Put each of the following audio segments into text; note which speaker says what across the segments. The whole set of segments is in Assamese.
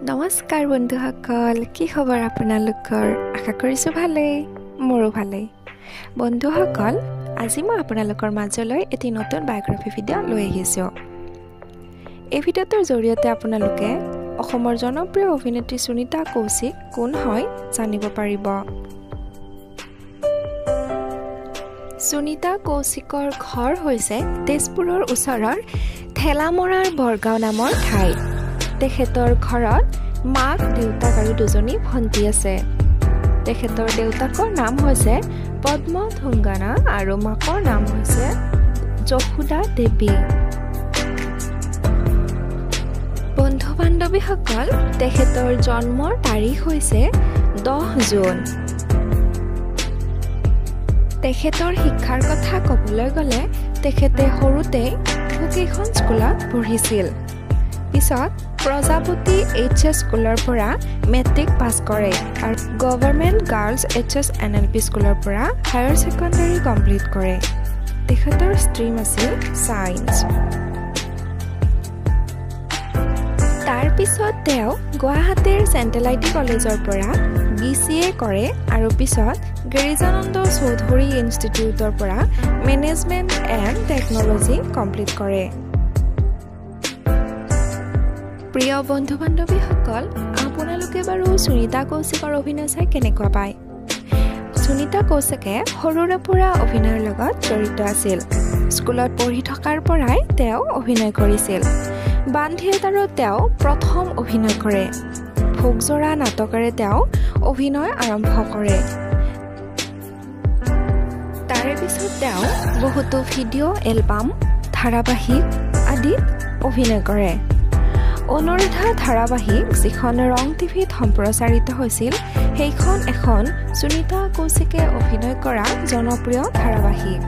Speaker 1: নমস্কাৰ বন্ধুসকল, কি খবৰ আপোনালোকৰ? আশা কৰিছোঁ ভালেই, মোৰো ভালেই। বন্ধুসকল, আজি মই আপোনালোকৰ মাজলৈ এটি নতুন বায়োগ্ৰাফী ভিডিঅ' লৈ আহিছোঁ। এই ভিডিঅ'টোৰ জৰিয়তে আপোনালোকে অসমৰ জনপ্ৰিয় অভিনেত্ৰী সুনীতা কৌশিক কোন হয় জানিব পাৰিব। সুনীতা কৌশিকৰ ঘৰ হৈছে তেজপুৰৰ ওচৰৰ ঠেলামৰাৰ বৰগাঁও নামৰ ঠাইত। তেখেতৰ ঘৰত মাক, দেউতাক আৰু দুজনী ভণ্টি আছে। তেখেতৰ দেউতাকৰ নাম হৈছে পদ্ম থুংগানা আৰু মাকৰ নাম হৈছে যশোদা দেৱী। বন্ধু বান্ধৱীসকল, তেখেতৰ জন্মৰ তাৰিখ হৈছে 10 জুন। তেখেতৰ শিক্ষাৰ কথা ক'বলৈ গ'লে তেখেতে সৰুতে বহুকেইখন স্কুলত পঢ়িছিল। পিছত প্ৰজাপতি এইচ এছ স্কুলৰ পৰা মেট্ৰিক পাছ কৰে আৰু government girls H S N L P স্কুলৰ পৰা হায়াৰ ছেকেণ্ডেৰী কমপ্লিট কৰে। তেখেতৰ ষ্ট্ৰীম আছিল ছায়েন্স। তাৰপিছত তেওঁ গুৱাহাটীৰ চেণ্ট্ৰেল I T কলেজৰ পৰা BCA কৰে আৰু পিছত গিৰিজানন্দ চৌধুৰী ইনষ্টিটিউটৰ পৰা মেনেজমেণ্ট এণ্ড টেকন'লজি কমপ্লিট কৰে। প্ৰিয় বন্ধু বান্ধৱীসকল, আপোনালোকে বাৰু সুনীতা কৌশিকৰ অভিনয় চাই কেনেকুৱা পায়? সুনীতা কৌশিকে সৰুৰে পৰা অভিনয়ৰ লগত জড়িত আছিল। স্কুলত পঢ়ি থকাৰ পৰাই তেওঁ অভিনয় কৰিছিল। বান থিয়েটাৰত তেওঁ প্ৰথম অভিনয় কৰে। ভোগজৰা নাটকেৰে তেওঁ অভিনয় আৰম্ভ কৰে। তাৰে পিছত তেওঁ বহুতো ভিডিঅ' এলবাম, ধাৰাবাহিক আদিত অভিনয় কৰে। অনুৰাধা ধাৰাবাহিক, যিখন ৰং টিভিত সম্প্ৰচাৰিত হৈছিল, সেইখন এখন সুনীতা কৌশিকে অভিনয় কৰা জনপ্ৰিয় ধাৰাবাহিক।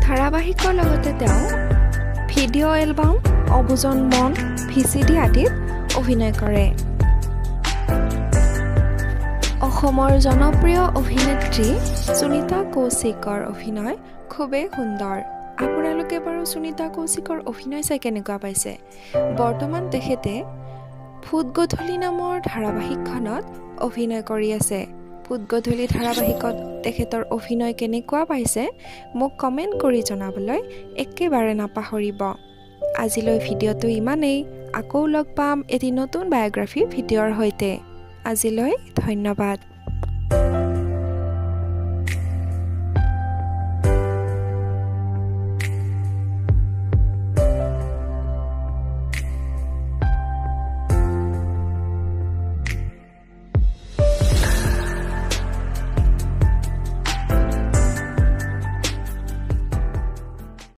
Speaker 1: ধাৰাবাহিকৰ লগতে তেওঁ ভিডিঅ' এলবাম, অবুজন মন, VCD আদিত অভিনয় কৰে। অসমৰ জনপ্ৰিয় অভিনেত্ৰী সুনীতা কৌশিকৰ অভিনয় খুবেই সুন্দৰ। আপোনালোকে বাৰু সুনীতা কৌশিকৰ অভিনয় চাই কেনেকুৱা পাইছে? বৰ্তমান তেখেতে ফুট গধূলি নামৰ ধাৰাবাহিকখনত অভিনয় কৰি আছে। ফুট গধূলি ধাৰাবাহিকত তেখেতৰ অভিনয় কেনেকুৱা পাইছে মোক কমেণ্ট কৰি জনাবলৈ একেবাৰে নাপাহৰিব। আজিলৈ ভিডিঅ'টো ইমানেই। আকৌ লগ পাম এটি নতুন বায়োগ্ৰাফী ভিডিঅ'ৰ সৈতে। আজিলৈ ধন্যবাদ।